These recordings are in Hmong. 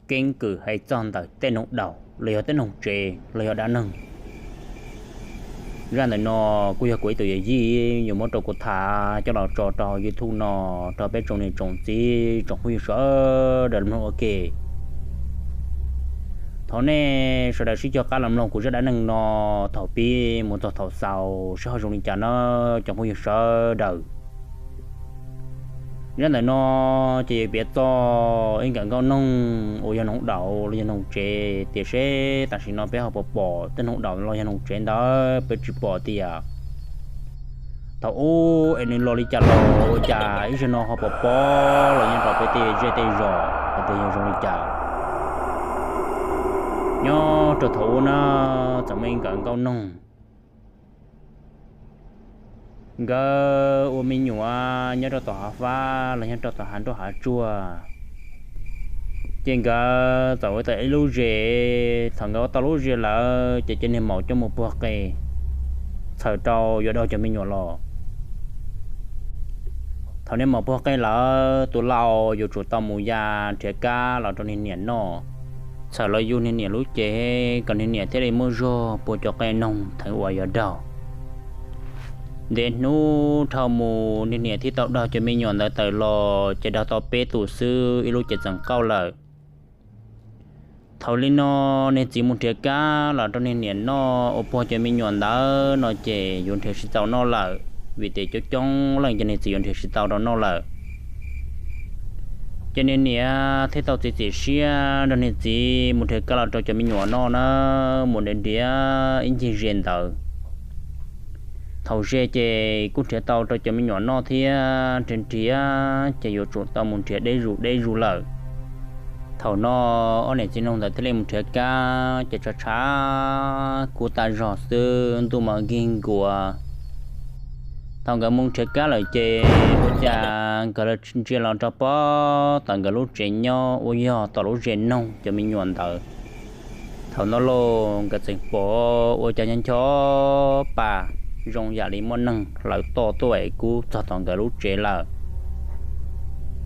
keeb kwm hais txog ntawm tej noog daus los yog tej noog tsev los yog dab neeg. Zaj ntawm no kuj yog kuv ib tug yawm yij yuav muab rau kuv tham coj los tso rau hauv YouTube no rau peb tsoom niam tsoom txiv tsoom phooj ywg sawv daws mloog ua ke. Thov nej sawv daws sib cog qab los mloog kuv zaj dab neeg no thaum pib mus txog thaum xaus seb ho zoo li cas na cov phooj ywg sawv daws. Zaj ntawm no ces yuav piav txog ib nkawm nkauj noog uas yog noog daus los yog noog tsev, tiam sis tam sim no peb ho puas pom tej noog daus los yog noog tsev ntawd peb tsis pom tias. Thaum ub es nws los li cas los ua cas ib zaug no ho pom pob los nyob rau peb tej zej tej zos hais tias yog zoo li cas. Nyob rau thaum ub na, txawm muaj ib nkawm nkauj noog, nkawd ua me nyuam nyob rau tom hav fab los nyob rau tom hav nroj hav tsuag. Ces nkawd txawm ua tau ib lub zes, thaum nkawd ua tau lub zes lawm ces cov niag maum coj mus puag qe, txhawm rau yuav daug cov me nyuam los. Thaum niag maum puag qe lawm, tus laus yuav tsum tau mus ya nrhiav kab los rau niag niam noj, txhawm los yug niag niam lub cev kom niag niam thiaj li muaj zog puag cov qe noog theem uas yuav daug. Ntev hnub dhau mus niag niam thiaj tau daug cov me nyuam ntawd tawm los ces daug tau peb tus xwb ib lub cev txeem qauj lawm. Thaum li no niag txiv mus nrhiav kab los rau niag niam noj ua puag cov me nyuam ntawd no ces yuav nrhiav tsis tau noj lawm, vim tias coob coob leej cov niag txiv yuav nrhiav tsis tau rau noj lawm. Ces niag niam thiaj tau txiav txim siab nrog niag txiv mus nrhiav kab los rau cov me nyuam noj na, mus nrhiav nrhiav ib ncig ze ntawd. Thaum ze ces kuj nrhiav tau rau cov me nyuam noj thiab, nrhiav nrhiav ces yuav tsum tau mus nrhiav deb zus deb zus lawm. Thaum no ob niam txiv noog ntawd thiaj li mus nrhiav kab ces tshav tshav kub tag zog xwb, ntuj mas nkig nkuav. Thaum nkawd mus nrhiav kab lawm ces ua cas nkawd ntsia los rau pob tom nkawd lub tsev nyob uas yog tom lub zes noog cov me nyuam ntawd. Thaum no los nkawd txawm pom ua cas ncho ncho pa zoo yam li muaj neeg hlawv toj tuaj es kub txog tom nkawd lub tsev lawm.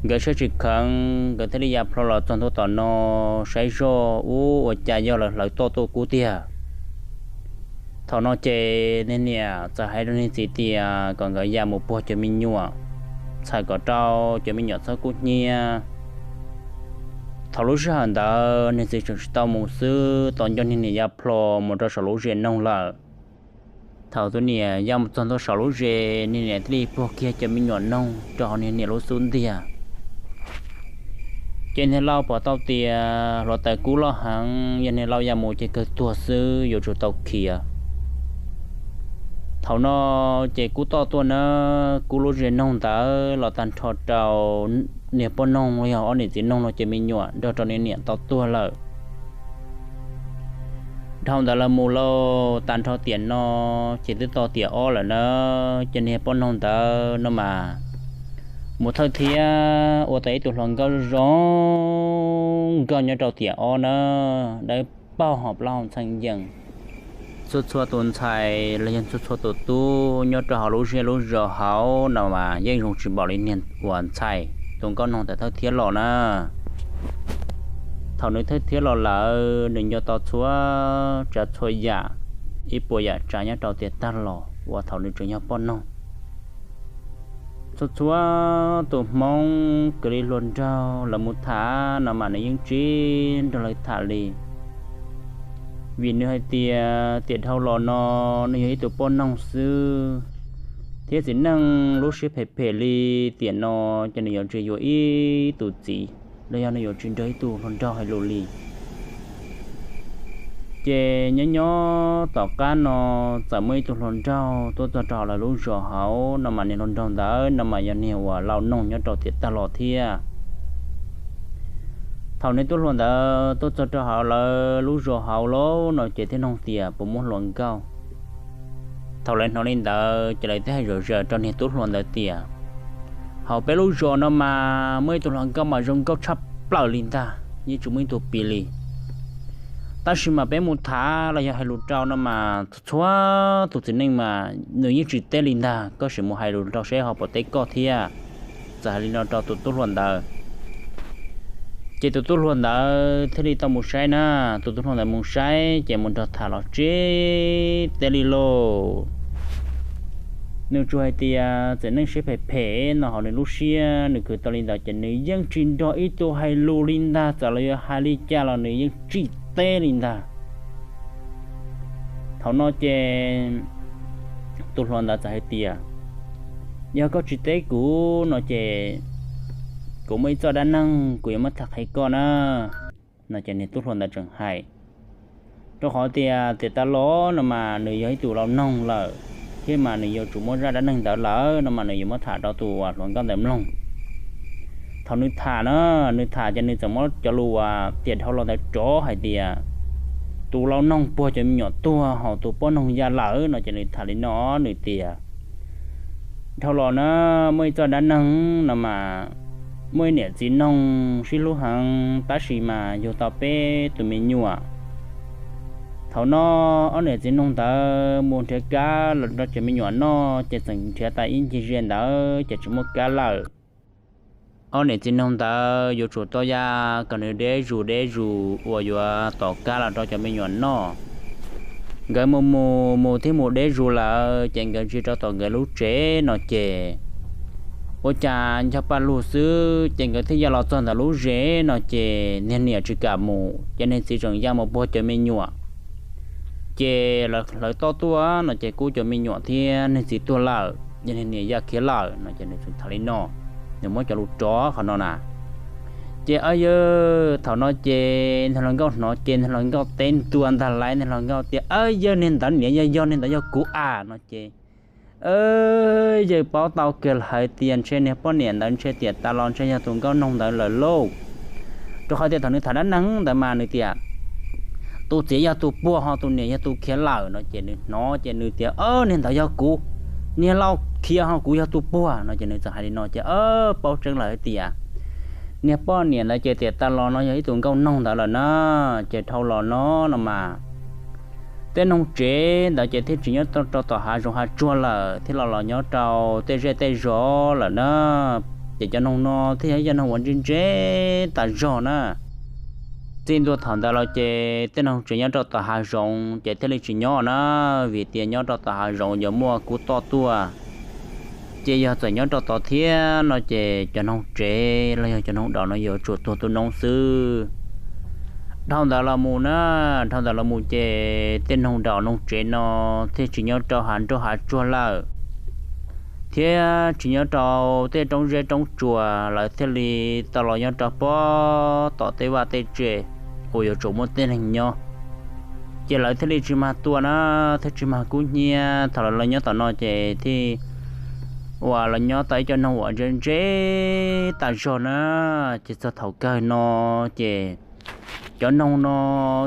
Nkawd siab tsis kheev, nkawd thiaj li ya plho los txog ntua tom no saib zoj ub ua cas yog lawv hlawv toj tuaj kub tiag. Thaum no ces niag niam txawm hais rau niag txiv tias kom nkawd ya mus puag cov me nyuam, txhawm kom rau cov me nyuam txhob kub hnyiab. Thaum lub sij hawm ntawd niag txiv tseem tsis tau mus xwb, tos nco niag niam ya plho mus rau saum lub zes noog lawm. Thaum tus niam ya mus txog ntua saum lub zes, niag niam thiaj li puag kiag cov me nyuam noog rau hauv niag niam lub xub ntiag. Ces niag laus pom tau tias hluav taws kub loj heev, yog niag laus ya mus ces kawg tuag xwb, yuav tsum tau khiav. Thaum no ces kub toj tuaj na, kub lub zes noog ntawd los tag nrho rau niag poj noog los yog ob niam txiv noog no cov me nyuam nrog rau niag niam tau tuag lawm. Dhau ntawd los mus lauj, tag nrho tiam no ces twb tau tiam ob lawm na. Ces niag poj noog ntawd no mas mus thawj thiab ua tau ib tug hluas nkauj zoo nkauj nyob rau tiam ob na, dawb paug ho plaub hau ntxhee yees. Txhua txhua tus ntxhais los yog txhua txhua tus tub nyob rau hauv lub zej lub zos hauv no mas yeej zoo tsis npaum li niag uas ntxhais tus nkauj noog ntawd thawj thiab los na. Thaum nws thawj thiab los lawm, nws nco tau txhua tsav txhua yam, ib puas yam tsav nyob rau tiam tag los uas thaum nws tseem yog poj noog. Txhua txhua tus Hmoob kwv li hluas nraug lawv mus tham no mas nws yeej tsis nrog lawv tham li. Vim nws hais tias tiam dhau los no nws yog ib tug poj noog xwb, thiab txiv neej lub siab phem phem li. Tiam no ces nws yuav tsis yuav ib tus txiv, los yog nws yuav tsis nrog ib tug hluas nraug hais lus li. Ces nyob nyob tom qab no txawm muaj ib tug hluas nraug tuaj txog rau lawv lub zos hauv no mas niag hluas nraug ntawd no mas yog niag uas laus noog nyob rau tiam tag los thiab. Thaum niag tub hluas ntawd tuaj txog rau hauv lawv lub zos hauv lauj no ces thiaj noog tias puas muaj hluas nkauj. Thaum lawv hnov li ntawd ces lawv thiaj hais zom zaws rau niag tub hluas ntawd tias, hauv peb lub zos no mas muaj ib tug hluas nkauj mas zoo nkauj tshaj plaws li ntag, yeej tsis muaj ib tug piv li. Tab sis mas peb mus tham los yog hais lus rau no mas txhua tus txiv neej mas nws yeej tsis teb li ntag, koj sim mus hais lus rau seb ho puas teb koj thiab. Txawm hais li no rau tus tub hluas ntawd. Ces tus tub hluas ntawd thiaj li tau mus saib na. Tus tub hluas ntawd mus saib ces mus nrog tham los tsis teb li lauj. Nws tsuas hais tias txawm neej siab phem phem no hauv nws lub siab nws khwv tau li ntawd ces nws yeej tsis nrog ib tug hais lus li ntag, txawm los yuav hais li cas los nws yeej tsis teb li ntag. Thaum no ces tus hluas ntawd txawm hais tias, yog koj tsis teb kuv no ces kuv muaj ib txoj dab neeg kuv yuav muab tham qhia koj na. No ces nws tub hluas ntawd tseem hais, rau qhov tias tiam tas los no mas nws yog ib tug laus noog lawm, thiab mas nws yuav tsum muaj zaj dab neeg ntawd lawm no mas nws yuav muab tham rau tus hluas nkauj ntawd mloog. Thaum nws tham na, nws tham ces nws txawm muab cov lus uas tiam dhau los ntawd rov hais tias, tus laus noog puag cov me nyuam tuag hos tus poj noog ya lawm no ces nws tham li no, nws tias, dhau los na, muaj ib txoj dab neeg no mas muaj ib niam txiv noog sib hlub heev tab sis mas yug tau peb tus me nyuam. Thaum no ob niam txiv noog ntawd mus nrhiav kab los rau cov me nyuam noj ces txawm nrhiav tas ib ncig ze ntawd ces tsis muaj kab lawm. Ob niam txiv noog ntawd yuav tsum tau ya kom nws deb zus deb zus uas yuav tom kab los rau cov me nyuam noj. Nkawd mus mus mus thiab mus deb zus lawm ces nkawd ntsia rau tom nkawd lub tsev no ces ua cas nco paj lug xwb ces nkawd thiaj ya los txog ntawm lub zes no ces niag niam tsis kam mus ces niag txiv tseem ya mus puag cov me nyuam. Ces lawv toj tuaj no ces kuj cov me nyuam thiab niag txiv tuag lawm ces niag niam ya khiav lawm no ces nws txawm tham li no, nws muab cov lus rov qhov no na. Ces ab yawg thaum no ces niag hluas nkauj hnov ces niag hluas nkauj teb ntua ntag lauj, niag hluas nkauj tias, ab yawg, niag ntawd niam yog, yog niag ntawd yog kuv as no ces yawg paub tau kiag hais tias ntshe niag poj niam ntawd ntshe tiam tas los ntshe yog tus nkauj noog ntawd lawm lauj. Rau qhov tias thaum nws tham dab neeg ntawd mas nws tias tus txiv yog tus puag ho tus niam yog tus khiav lawm no ces nws hnov ces nws tias, niag ntawd yog kuv, niag laus khiav ho kuv yog tus puag no ces nws txawm hais li no ces paub tseeb lawm hais tias niag poj niam ntawd ces tiam tas los no yog ib tus nkauj noog ntawd lawm na. Ces dhau los no no mas tej noog tsev ntawd ces thiaj tsis nyob rau tom hav zoov hav tsuag lawm thiab los los nyob rau tej zej tej zos lawm na. Ces cov noog no thiaj yog ib cov noog uas ntse ntse tas zog na. Txij ntua thaum ntawd los ces tej noog tsev nyob rau tom hav zoov ces thiaj li tsis nyob na, vim tias nyob rau tom hav zoov yuav muaj kub toj tuaj. Ces yog txawm nyob rau tod thiab no ces cov noog tsev los yog cov noog daus no yuav tsum tuag tu noob xwb. Dhau ntawd los mus na, dhau ntawd los mus ces tej noog daus noog tsev no thiaj tsis nyob rau hav nroj hav tsuag lawm, thiab tsis nyob rau tej roob zeb roob tsuas, lawv thiaj li tau los nyob rau pob tom tej vaj tej tse uas yuav tsum muaj tej neeg nyob. Ces lawv thiaj li tsis mag tua na, thiaj tsis mag kub hnyiab. Thaum lawv los nyob tom no ces thiaj uas los nyob tau ib co noog uas ntse ntse tas zog na. Ces txog thaum kawg no ces cov noog no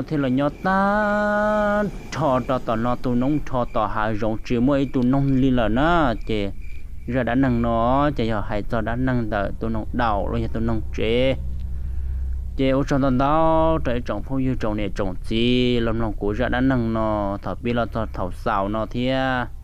thiaj los nyob tag nrho rau tom no tu noob nrho tom hav zoov tsis muaj ib tug noog li lawm na. Ces zaj dab neeg no ces yog hais txog dab neeg ntawm tus noog daus los yog tus noog tsev. Ces ua tsaug ntau ntau rau ib tsoom phooj ywg tsoom niam tsoom txiv los mloog kuv zaj dab neeg no thaum pib los txog thaum xaus no thiab.